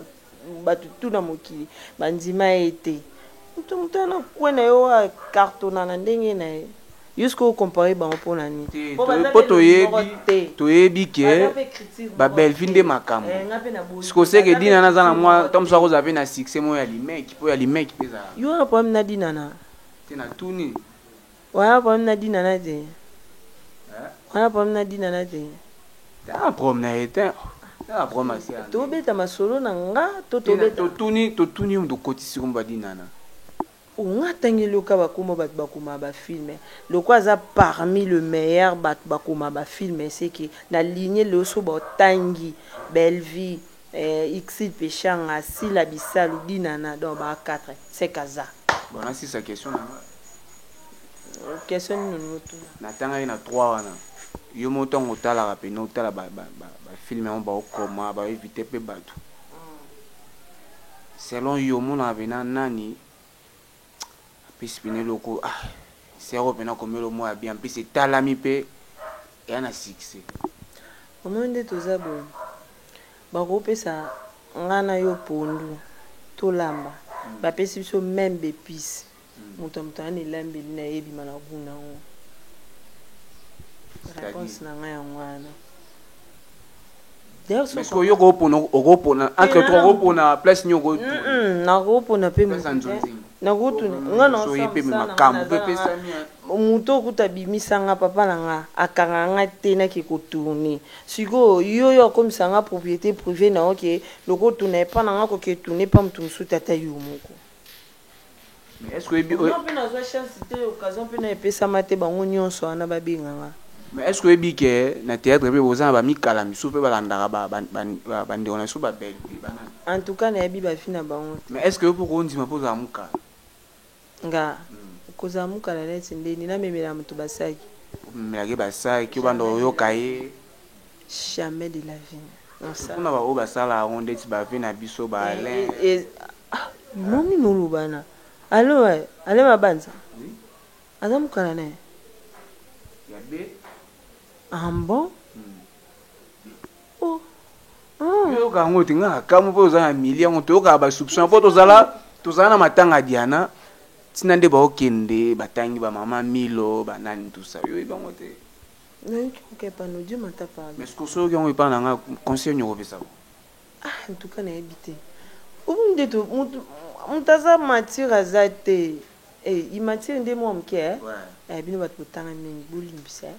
bato tu na mokili bandima ye te. Moto moto wana kwe na yo acartonna na ndenge na ye. Yo sikoyo ocompare bango mpo na nini? Po toyebi toyebi ke ba Bellevue nde makambo. Sikoyo seke Dinana aza na mwa ntango mosusu akozala mpe na succès moko ya limeki mpo ya limeki mpe ezalaka. Yo wana problème na Dinana? Te natuni. Wana problème na Dinana te? Wana problème na Dinana te? Tala problème na ye te. Tala problème asi. Tobeta masolo na nga to tobeta. Totuni totuni yo moto okotisi kombo ya Dinana. Oh nga atangeli yo kaka ba kombo batu bakoma ba film lokola aza parmi le meilleur batu bakoma ba film ce que na ligne lelo soki ba tangi Bellevue eh, Ursule Peshanga, Sila Bisalu, Dinana donc ba 4 ce que aza. Bon nasisa question na nga. Question nini olingi otuna? Natangaki na 3 wana yo moko ntango otalaka pene otala ba, ba, ba, ba film yango baokoma ba evite mpe bato selon yo omonaka pena nani apesi pena eloko ah sero pena akomi eloko moko ya bien mpesi etalami mpe eya na succès. Omoni nde toza boye bakopesa nga na yo pondu tolamba bapesi biso meme b'epice moto ya moto aya na elambeli na ye ebima na gout na yango réponse na nga yango wana. Mais ce que yo okopona okopona entre trois okopona place nini okotuna? Nakopona mpe nakotuna nga makambo mpe pesami moto okuta abimisa nga papa na nga akanga nga te nake kotourne sikoyo yo yo akomisa nga propriété privée na oke lokotuna epa na nga koke tourne epa moto mosusu tata yo moko. Mais est-ce que oyebi Nga mpe nazwa chance te, occasion mpe na epesama te bango nyonso wana babenga nga. Mais est-ce que oyebi ke na théâtre mpe boza na bamikala misusu mpe balandaka bandeko na biso ba Bellevue banani? En tout cas nayebi ba vie na bango te. Mais est-ce que yo mpe okondima mpo ozala mokala? Nga kozala mokala neti ndeni namemela moto basaki. Omemelaki basaki obanda oyoka ye? Jamais de la vie. Mpona baoyo basala yango ndeti ba vie na biso ba Alain. Momi nolobana alo Alain Mabanza aza mokala na ye ya be. Ah bon? Oh. Yoyoka yango te nga kamwe mpo oza na milie yango toyokaka ba soupçon mpo tozala tozala na matanga ya Diana ntina nde baokende batangi ba mama Milo banani tout ça yo oyebi yango te. Nayoki yango epa no Dieu m'a parlé. Mais ce que soki yango epa na nga conseil nini okopesa bango? Ah en tout cas nayebi te. Oyo nde to mutu mutu aza mature aza te. Eh immature nde mwa moke eh? Ouais. Eh bino bato botanga mingi bolimbisa eh.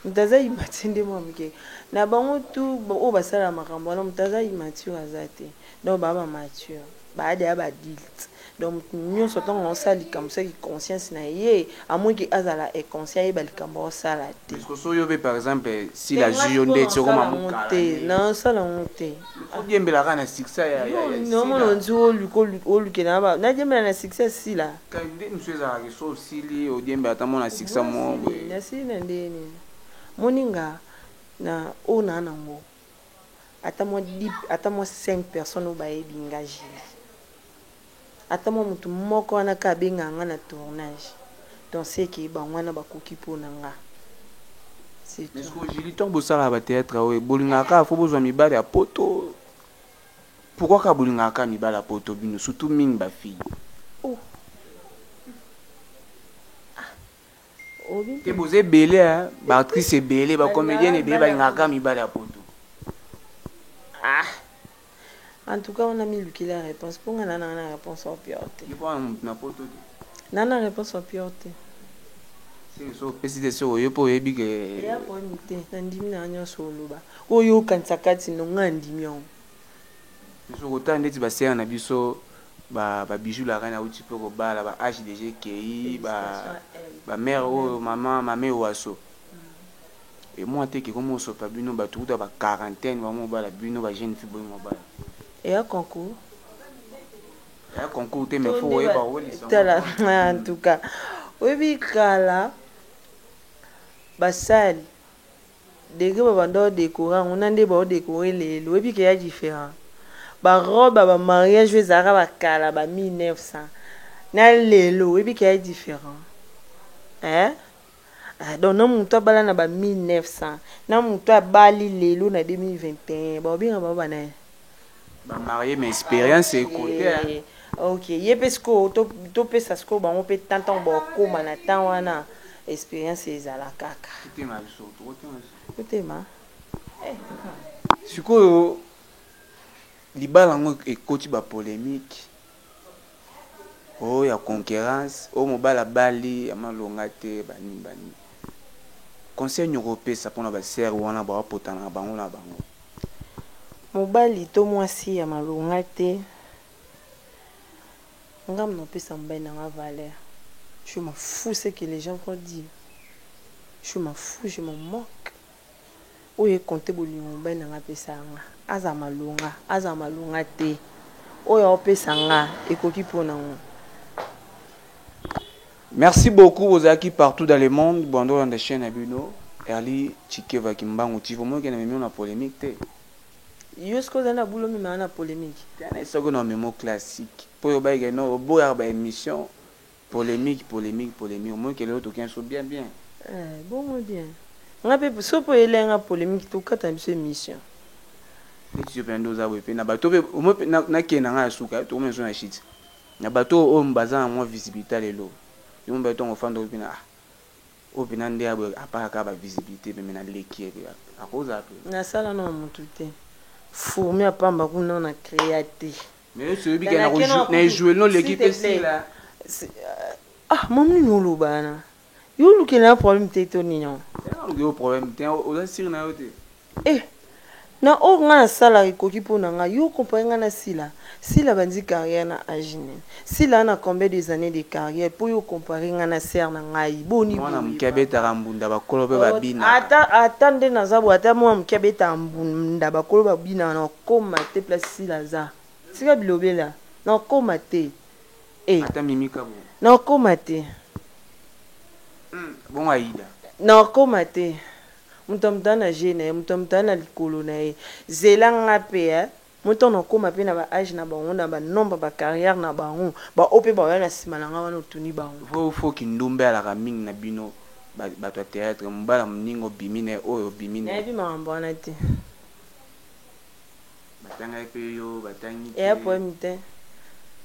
Moto aza immature nde mwa moke. Na bango tout oyo basala makambo wana moto aza immature aza te. Donc ba ba mature. Ba deja ba adulte. Donc moto nyonso ntango aosala likambo soki conscience na ye à moins que azala inconscient ayeba likambo aosala te. Parce que soki yo pe par exemple sila azui yo ndeti okoma mukala te naosala yango te. Odiembela kaka na succès ya ya sila. Omona onzi oluka olukela na nadiembela na succès ya sila. Nde mosusu ezalaka ke so osili odiembela ata mona succès moko boye. Nasili na ndenge nini moninga na oyo naa nango ata mwa 10 ata mwa 5 personnes oyo bayebi nga Julie ata mwa mutu moko wana ka abengaka nga na tournage donc c'est que bango wana bakoki mpo na nga c'est tout. Mais Julie ntango bosalaka ba théâtre oyo bolingaka kaka fo bozwa mibali ya poto pourquoi kaka bolingaka kaka mibali ya poto bino surtout mingi ba fille? Oh. Te boza ebele hein, ba actrice ebele, ba comedienne ebele balingaka kaka mibali ya poto. Ah. En tout cas wana milukela réponse mpo nga na na na réponse en pure te. Yo mpo na na poto te. Na na réponse en pure te. Seke so opesi te soko yo mpo oyebi ke. Eya problème te, nandimi na nyonso oloba. Oyo okanisa kati no nga ndimi yango. Soki otala ndeti ba sœur na biso ba ba bijoux la reine awuti pe kobala ba age dejà ekeyi ba ba mère oyo mama mame waso emwa te ke ekomi kosopa bino batu kutu ya ba quarantaine bakomi kobala bino ba jeune fille bolingi kobala. Eya concours? Eya concours te mais faut oyeba kowelisa tala en tout cas oyebi kala basali Degre ba banda o decorer yango na nde bao decorer lelo oyebi ke ya different? Ba robe ya ba mariage oyo ezalaka ba kala ba 1900 na lelo oyebi ke ya different? Eh ah, donc na mutu abala na ba 1900 na mutu abali lelo na 2021 bao benga bango ba nani? Ba marie mais experience ekote. Ok, ye mpe sikoyo topesa sikoyo bango mpe temps, ntango bakokóma na temps wana, expérience ezala kaka. Totema biso, tokotema biso. Totema. Sikoyo libala yango ekoti bapolémique oyo ya concurrence, oyo mobali abali ya malonga te, banini banini. Conseil nyoko opesa mpona basere wana bawapotana na bango na bango? Mobali to mwasi ya malonga te, ngam napesa mobali nanga valeur. Je m'en fous ce que les gens vont dire, je m'en fous, je m'en moque. Oyo ekonte bolingo mobali nanga apesa nga, aza malonga, aza malonga te, oyo aopesa nga ekoki mpo nango. Merci beaucoup, bozalaki partout dans le monde, bondolanda chaîne na bino Erli Chikeva Kimbangu TV. Omoki na memi na polémique te. Yo soki ozali na bulo, memaka na polémique. Tana soki na memo classique mpo oyo bayeke no oboyaka baémission polémique, polémique, polémique. Omoki lelo tokende so bien bien. Eh, bongo bien, nga mpe so mpo elenga polémique, tokata biso émission. Neti yo mpe nde oza boye mpe na bato mpe omoi mpe nakende na ngai ya suka, tokomi so na shit na bato oyo baza na mwa visibilité lelo. Yo mobali, ntongo ofanda oyo mpena, ah, oyo mpena nde ya boye, apaka kaka bavisibilité mpe me naleki ye mpe akozala mpe. Nasala na motu te, fourmi apamba kuna na créa te. Mais yo soyebi ke na ejouer no leki mpe sila. Ah, mom, nini oloba wana? Yo olukela na problème te to nini? Oluki yo problème te, oza sire na yo te. Eh, na oyo ngai nasalaka ekoki mpo na ngai. Yo compare ngai na Sila? Sila bandi carrière na age nini? Sila na combien des années de carrière mpo yo compare ngai na sere na ngai? Boni? Mwana moke abetaka mbunda, bakolo mpe babinaka. Ata nde naza boye, ata mwana moke abetaka mbunda, bakolo babinaka, na okóma te place Sila aza. Tika bilobela, na okóma te. Eh. Ata Mimi Kabo? Na okóma te. Bongo Aida? Na okóma te. Moto ya moto aza na je na ye, moto ya moto aza na likolo na ye. Zela nga mpe, eh. Moto na okóma mpe na baage na bango, na banombre bacarrière na bango, baoyo mpe baoya na nsima na nga wana, otuni bango. Fo kindumbe alaka mingi na bino bato ya théâtre, mobala moninga obimi na ye, oyo obimi na ye. Nayebi makambo wana te. Batangai mpe yo batangi. Eya problème te.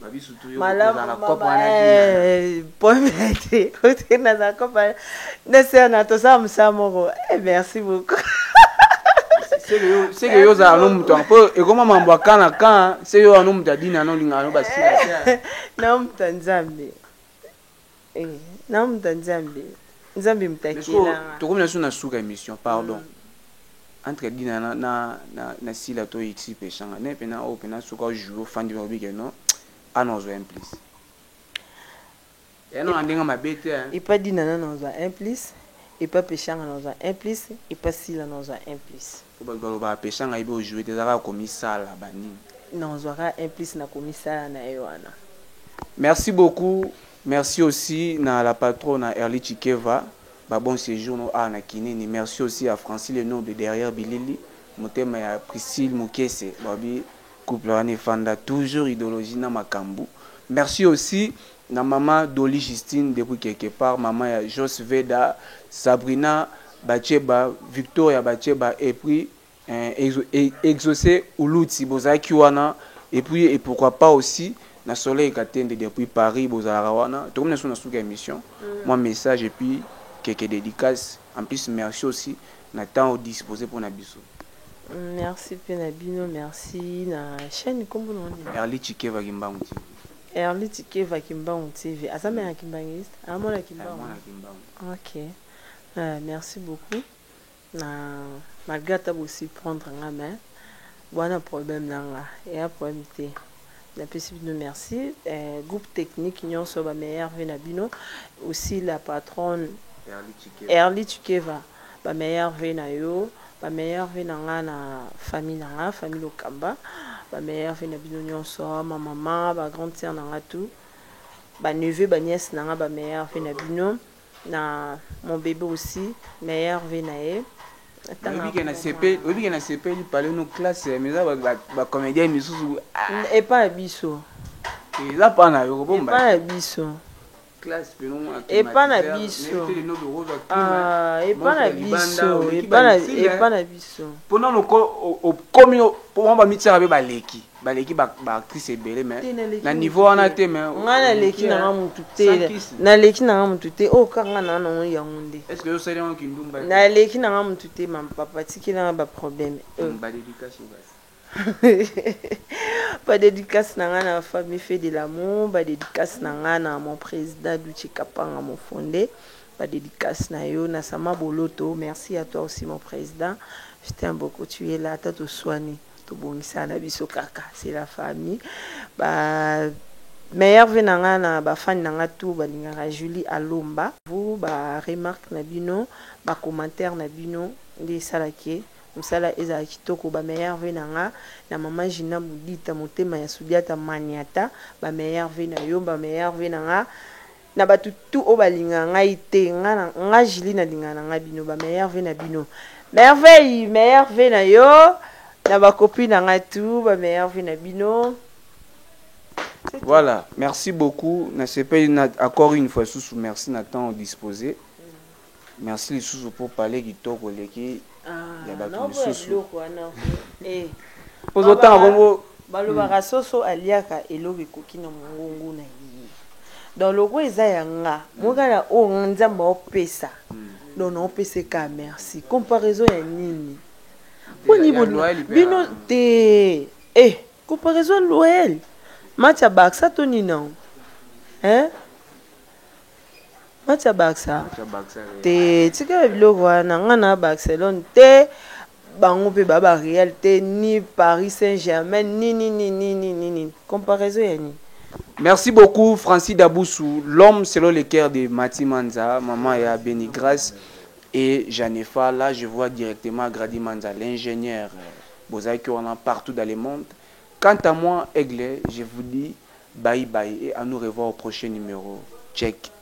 Babisu tu yo kozala na cope wana dina. Problème te, ote naza cope na sere na tosala mosala moko. Merci beaucoup. Seke yo ozala no moto yango mpo ekoma mambo ya kan na kan, se yo ano moto adina no olingaka no basila te. Na moto ya Nzambe. Eh, na moto ya Nzambe, Nzambe moto akelanga. Tokomi na so na suka émission. Pardon, entre Dina na Sila to Ixi Peshanga ne mpena oyo mpena soki ajoue, ofandi obike no ana ozwa un plus ya no na ndenge mabe te, hein. Epa Dina na nazwa un plus, epa Peshanga nazwa un plus, epa Sila nazwa un plus. Po bato balobaka Peshanga yebi ojoue te, ezalaka komisala banini. Nazwaka un plus na komisala na ye wana. Merci beaucoup. Merci aussi na la patronne Erli Chikeva. Ba bon séjour no a na Kinini. Merci aussi à Francis Le Noble derrière Bilili. Motema ya Priscille Mukese. Babi couple wana efanda toujours idéologie na makambu. Merci aussi na maman Dolly Justine depuis quelque part, maman ya Jos Veda, Sabrina Bacheba, Victoria Bacheba et puis Exaucé Uluti bozalaki wana, et puis et pourquoi pas aussi na Soleil Katende depuis Paris, bozalaka wana. Tokomi na so na suka émission. Moi message et puis quelques dédicaces. En plus merci aussi na temps disposé pour na biso. Merci mpe na bino, merci na chaîne. Nkombo na nini? Erli Chikeva Kimbangu TV. Erli Chikeva Kimbangu TV, aza mena kimbangiste, amona Kimbangu. Mwana Kimbangu. Ok, merci beaucoup na malgré ata bosi prendre nga, mais bwana problème na nga eya problème te. Napesi bino merci, groupe technique nyonso, bameilleurs vœux na bino. Aussi la patronne. Erli Chikeva. Erli Chikeva, bameilleurs vœux na yo, bameilleurs vœux na nga, na famille na nga, famille Lokamba, bameilleurs vœux na bino nyonso, ma mama, bagrande sœur na nga, tout baneveu, banièce na nga, bameilleurs vœux na bino, na mon bébé aussi, meilleurs vœux na ye. Oyebi ke na sepeli pale no classe, mais eza bacomédien misusu. Epai ya biso. Eza mpa na yo kobomba. Epai ya biso. Classe pe non Epa na biso. Ah, epa na biso, epa na epa na biso. Po nanu okomi po ba mitiaka pe baleki, baleki ba actrice ebele mais na niveau wana te mais nga naleki na nga mutu te. Naleki na nga mutu te. Oh kaka nga na nango yango nde. Est-ce que osali yango kindumba? Naleki na nga mutu te, mam papa tikela nga ba problème. Ba dédicace basi. Ba dédicace na nga na famille fait de l'amour, ba dédicace na nga na mon président Duchi Kapanga mon fondé, ba dédicace na yo na Sama Boloto, merci à toi aussi mon président, je t'aime beaucoup, tu es là, tata toswani tobongisa na biso kaka, c'est la famille. Ba meilleur vœu na nga na ba fan na nga tout balingaka Julie Alomba, vous ba remarque na bino, ba commentaire na bino nde esalaki mosala ezala kitoko. Ba meilleur vœu na nga na mama Gina Mudita, motema ya Sudiata Maniata, ba meilleur vœu na yo, ba meilleur vœu na nga na bato tu oyo balingaka ngai te, nga na nga Julie nalingaka na nga bino, ba meilleur vœu na bino, merveille, meilleur vœu na yo na bakopi na nga tu, ba meilleur vœu na bino. Voilà, merci beaucoup. Nasepeli na encore une fois susu, merci na temps disposé. Merci lisusu po parler kitoko eleki ya bato misusu. Ozotanga bongo. Balobaka soso aliaka eloko ekoki na mongongo na ye. Donc loko eza ya nga mokala oyo Nzambe aopesa, donc naopesa eka merci. Comparaison ya nini? Poni bino te, eh, comparaison loyal match ya Barça to nini nango, hein? Match ya Barça te, tika biloko wana. Nga na Barcelone te, bango mpe ba ba Real te, ni Paris Saint-Germain, ni ni ni ni ni ni ni. Comparaison ya nini? Merci beaucoup Francis Daboussou, l'homme selon le cœur de Mati Manza, maman ya Béni Grâce et Janefa. Là, je vois directement Grady Manza, l'ingénieur Bozaki wana partout dans le monde. Quant à moi, Aigle, je vous dis bye bye et à nous revoir au prochain numéro. Check.